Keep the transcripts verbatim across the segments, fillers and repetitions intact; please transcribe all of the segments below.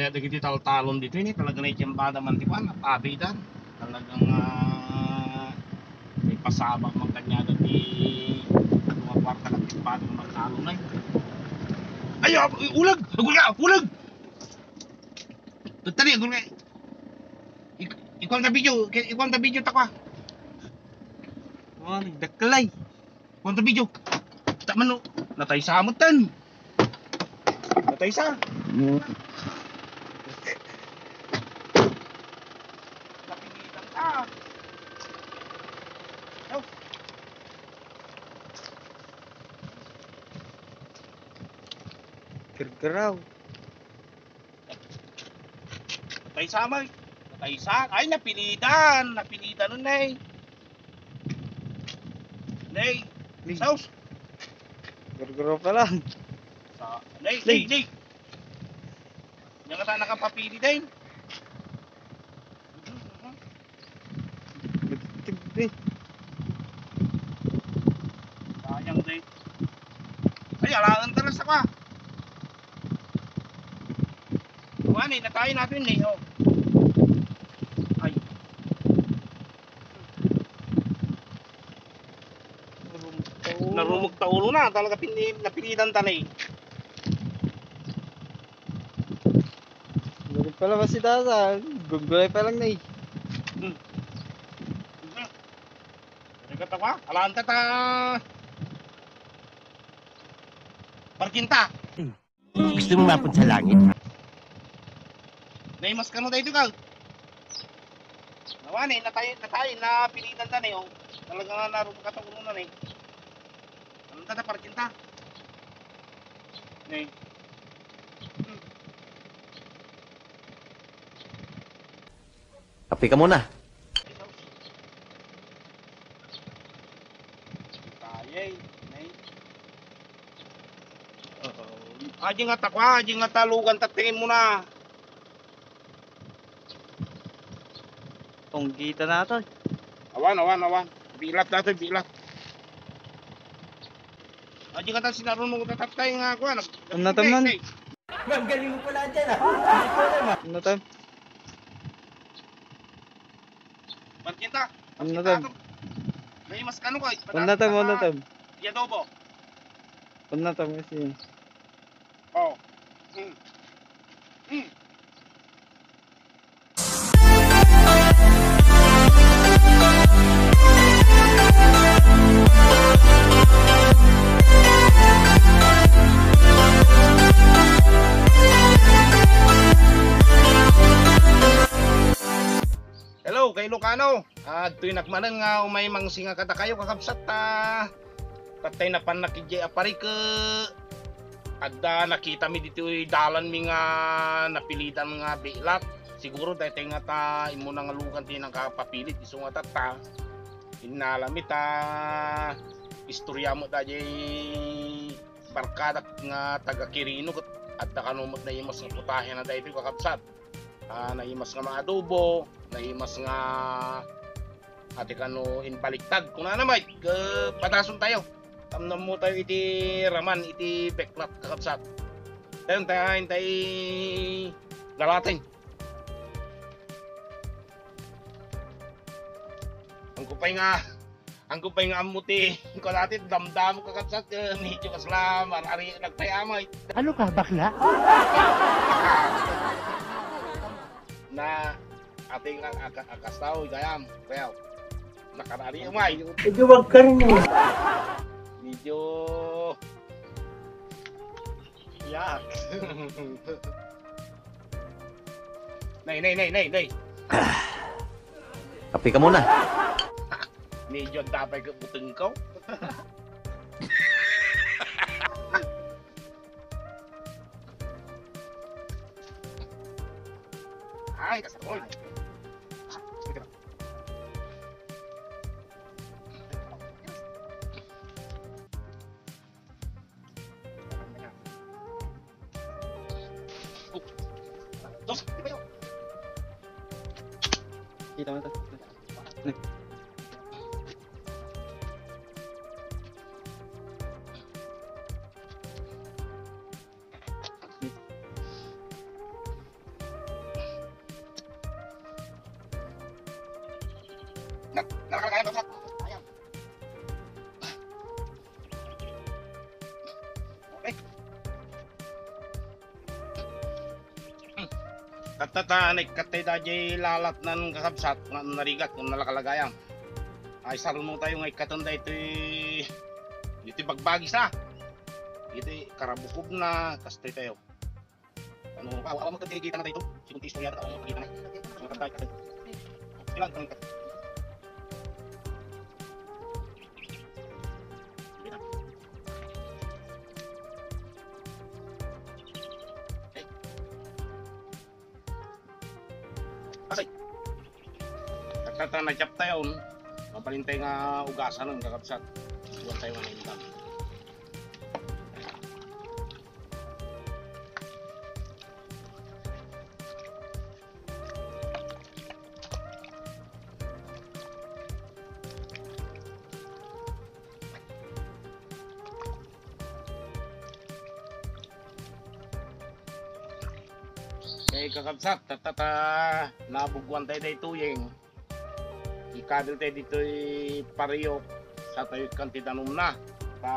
Kaya dagiti taltalon ditoy, ni talaga na iti ambada man ti kuan, apabida. Talagang, ah, may pasabak man kaniada ti adu nga kuarta ket ti ambada nga taltalon ay. Ay, ah, ulag! Agul nga, ulag! Tali, agul nga. Ik-, ikuan ta video, ikuan ta video ta kua. Oh, nagdakkel ay. Kuan ta video. Ta mano, nataysa met ten. Nataysa. Napilitan ka. Sus. Kirkiraw. Nataysa, May. Nataysa. Ay, napilitan. Napilitan nun, Nay. Nay. Nay. Saus. Gurguro pa lang. Sa, Nay, Nay. Nay, Nay. Diyan ka ta nakapapili, Day. Nagtigdi. Sayang, Day. Ay, alaen ta rin sa ka. Kuha ni, natayin natin ni, oh. Ay. Narumog ta ulo na. Talaga pin-, napilitan ta na eh. Lugod pala ba si Tata? Gugulay pa lang na eh. Hmm. Hmm. Ano ka tawa? Alaan ta ta. Parkinta. Gusto mo mapunta sa langit? Naimas ka no daytoy ka? Nawa ni, natay, natay, napilitan ta ni, oh. Talaga nga naroon ka ta ulo na ni. Ano ta, parkinta? Ni. Hmm. Kape ka muna. Kayay, nay. Oo. Adi nga takwa, adi nga talugan, tattengin mo na. Tunggita na to. Awan, awan, awan. Bilat na to, bilat. Adi nga ta sinarunong tatatay nga kuwan. Ang nataman. Nay, nay. Ang galing mo pala dyan, ah. Hindi ko alam, ah. Ano tam? Markinta. Ano tam? Naimas ka no ko. Ano tam? Ano tam? Di adobo. Ano tam? Kasi. Oh. Mm. Mm. Hello, ka Ilocano. Ah, adtoy nakmanen nga umay mangsinga kadakayo, kakabsat, ta. Patay napan nakidjay a parike. Adda nakita mi ditoy dalan mi nga napilitan nga bilat. Siguro daytoy nga ta immo nangalugan ti nakapapilit isu nga tatta. Innala mi ta istorya met dayjay barkada nga taga Quirino ket adda kano met naimas nga putahe na daytoy kakabsat. Ah, naimas nga maadobo, naimas nga ati kano inbaliktad. Kunana, Mike, eh, padason tayo. Tamnam mo tayo iti raman, iti beklat, kakabsat. Tayo, tayo, tayo, galatin. Ang kupay nga, Ang kupay nga ammo ti, kalati, damdamo kakabsat, eh, medyo kasla, marari, nagpayamay. Ano ka, bakla? Na, ating ang aka-, akastaw, gayam, well, nakarari, umay. Medyo wag ka rin, eh. Medyo, yak. Nay, nay, nay, nay, nay. Kape ka muna. Medyo ang tapay ka puteng ko. Ay, kasakol. Kita mo ito. Nalakalagayan, kakabsat. Ayan. Okay. Tatta, naikkat tayo daydiay lalatnan, kakabsat, nga narigat, nga nalakalagayan. Ay, saruno tayo nga ikkaten daytoy, ditoy bagbagis na. Ditoy karabukobna, kastoy tayo. Ano, awa, awa mo, kita na dayto. Sigun ti istorya, awa mo, kita na. So, tatta, ikkat. Kailangan ko ikkat. Asay. Tatta, nakiap tayo. Mabalin tayo nga ugasan, kakabsat. Iwan tayo nga naindang. Kay kakabsat, tatta, nabugwan tayo daytoy, eh. Ikadel tayo ditoy pareyo, sa tayo ikkan ti danumna. Ta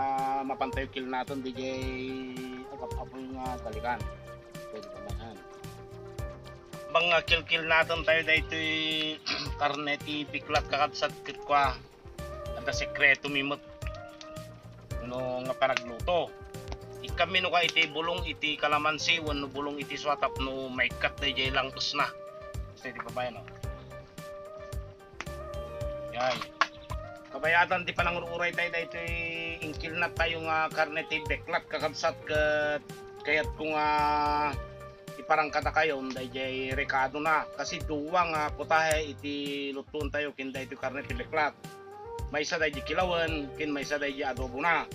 mapan tayo kilnaten daydiay agap-apoy nga dalikan. Pwede pa man. Bang, ah, kilkilnaten tayo daytoy karne ti biklat, kakabsat, ket kua, adda sekreto mi met no nga panagluto. Ikkanmi no kua iti bulong iti kalamansi wenno bulong iti sua tapno maikkat daydiay langkesna. Basta iti babaen, no? Yay. Kabayatan ti panangur-uray tayo daytoy inkilnat tayo nga karne ti beklat, kakabsat, ket kayatko nga iparang kadakayo daydiay rekadona. Kasi dua nga putahe iti luttuon tayo ken daytoy karne ti beklat. Maysa daydiay kilawen ken maysa daydiay adobona.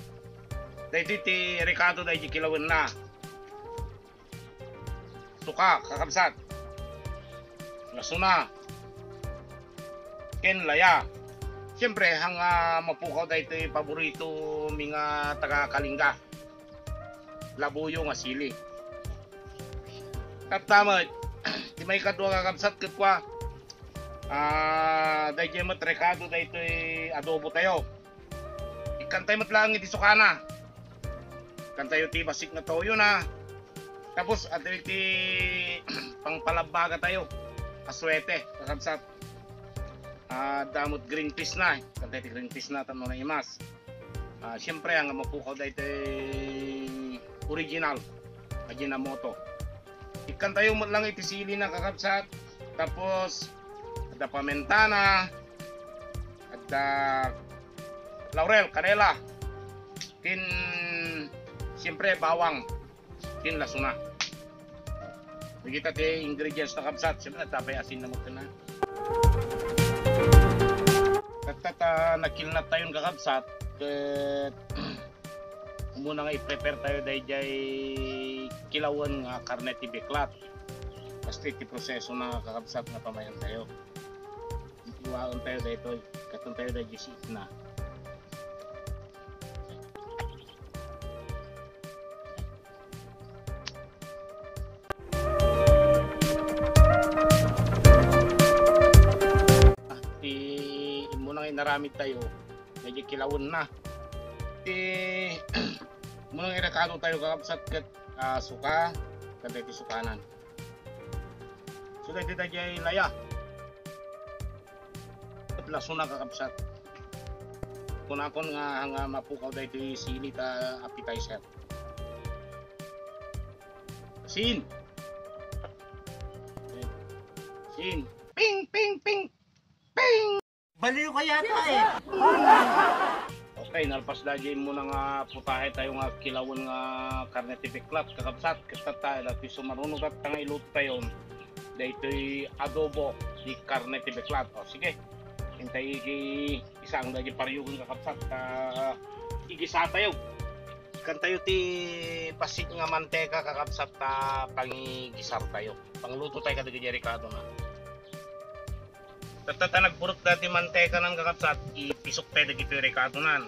Daytoy ti rekado daydiay kilawenna. Suka, kakabsat. Lasuna. Ken laya. Siyempre, haan nga mapukaw daytoy paborito mi nga taga-Kalinga. Labuyo nga sili. Tatta met, ti maikadua, kakabsat, ket kua, ah, daydiay met rekado daytoy adobo tayo. Ikkantay met laeng iti sukana. Ikkantayo ti bassit nga toyona. Tapos, adda iti pangpalabbaga tayo. Asuete, kakabsat. Ah, adda met green peas na. Ikkantayo ti green peas na, tapno naimas. Ah, siyempre, haan nga mapukaw daytoy original. Ajinomoto. Ikkantayo met lang iti silina, kakabsat. Tapos, adda pamentana, adda laurel, kanela, ken, siyempre, bawang, ken lasuna. Dagita ti ingredients na, kabsat. Siyempre, adda pay asin na magkana. Tatta, nakilnat tayon, kakabsat, ket umuna nga i-prepare tayo daydiay kilawen nga karne ti beklat. Basta iti proseso na, kakabsat, nga pamayan tayo. Iwaen tayo daytoy. Katon tayo daydiay siit na. Ah, ti, umuna nga inaramid tayo, medyo kilawen na. Ti, umuna nga irekado tayo, kakabsat, ket, ah, suka, ken daytoy sukanan. So, daytoy daydiay laya. Ket lasuna, kakabsat. Kunakon nga, nga mapukaw daytoy sili ta appetizer. Sin. Sin. Ping, ping, ping. Ping. Baliw ka yata eh. Okay, nalpas daydiay umuna nga putahe tayo nga kilawen nga karne ti beklat, kakabsat, ket tatta, daytoy sumaruno tatta nga iluto tayo, daytoy adobo ti karne ti beklat. O, sige. Intay igi-, isaang daydiay pariyogen, kakabsat, ta igisa tayo. Ikkantayo ti bassit nga manteka, kakabsat, ta pangigisar tayo. Pangluto tayo kadagiti rekado na. Tatta, ta nagburek daytoy mantekanan, kakabsat, ipisok tayo dagitoy rekadonan.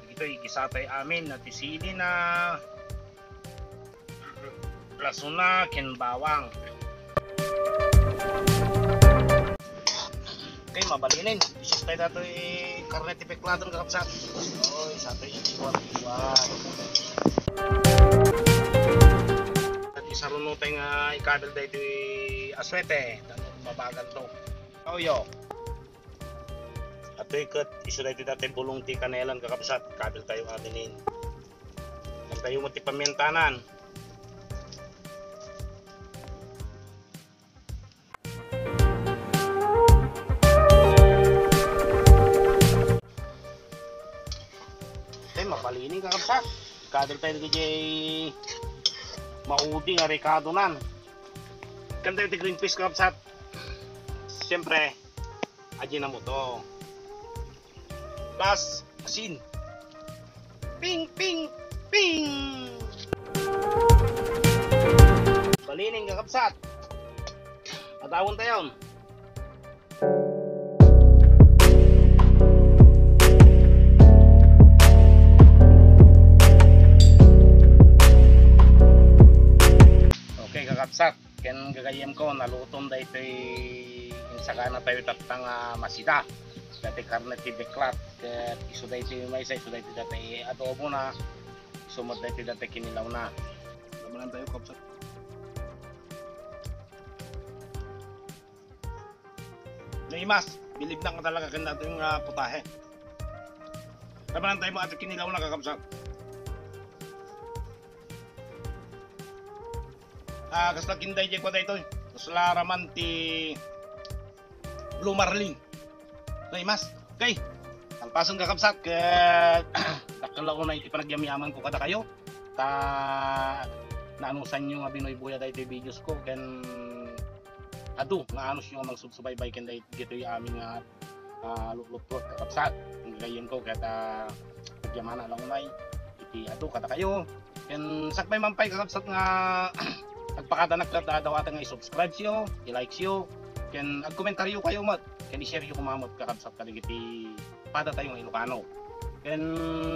Dagitoy, igisa tayo amin, na ti sili na, lasuna, ken bawang. Okay, mabalinen. Isus tayo datoy karne ti peklaton, kakabsat. Oy, sa tayo iwan, iwan. At isaruno tayo nga ikabil daytoy aswete. Mabagal to. Toyo. Atoy ket isu daytoy dati bulong ti kanelan, kakabsat. Kabil tayo aminen. Ang tayo mo ti pamientanan. Ay, mabalinen, kakabsat. Kadal tayo di jay maudi nga rekadonan. Kan tayo ti green peas, kakabsat. Siyempre, adjina mo to. Plus, asin. Ping, ping, ping! Balinen, kakabsat. Adawon tayon. Okay, kakabsat. Ken gagayyemko, nalutom daytoy insagana tayo tatta nga masida. Dati karne ti beklat, ket isu daytoy maysa, isu daytoy dati adobona, isu met daytoy dati kinilawna. Damanan tayo, kabsat. Naimas, bilib na ko talaga ken datoy nga putahe. Damanan tayo mo ati kinilawna, kakabsat. Ah, kasla kinday jay ko daytoy. Kasla raman ti Blue Marlin. Naimas. Okay. Kalpason, kakabsat, ket dakkel la unay ti panagyamyaman ko kadakayo. Ta naanusanyo nga binuybuya daytoy videos ko ken adu nga anusyo nga mangsubsubaybay ken daytoy amin nga ah, lutlutuek, kakabsat. Ang gagayyem ko, ket, ah, agyamanak la unay iti adu kadakayo. Ken sakbay man pay, kakabsat, nga agpakadanak ket, ah, dawatek nga i-subscribe yo, i-like yo, ken agkomentaryo kayo met, ken i-share yo koma met, kakabsat, kadagiti padatayo nga Ilocano. Ken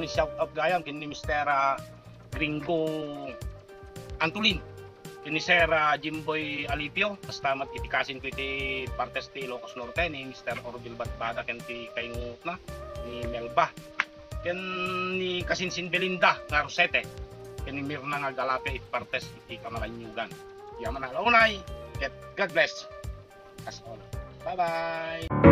shout out gayam ken ni Mister, ah, Gringo Antolin, ken ni Sir, ah, Jimboy Alipio, basta met iti kasinko iti partes ti Ilocos Norte, ni Mister Orville Batbada ken ti kaingunotna, ni Melba, ken ni kasinsin Belinda nga Rosete, ken ni Mirna nga Galape iti partes iti Camaranyugan. Agyamanak la unay, ket God bless us all. Bye-bye!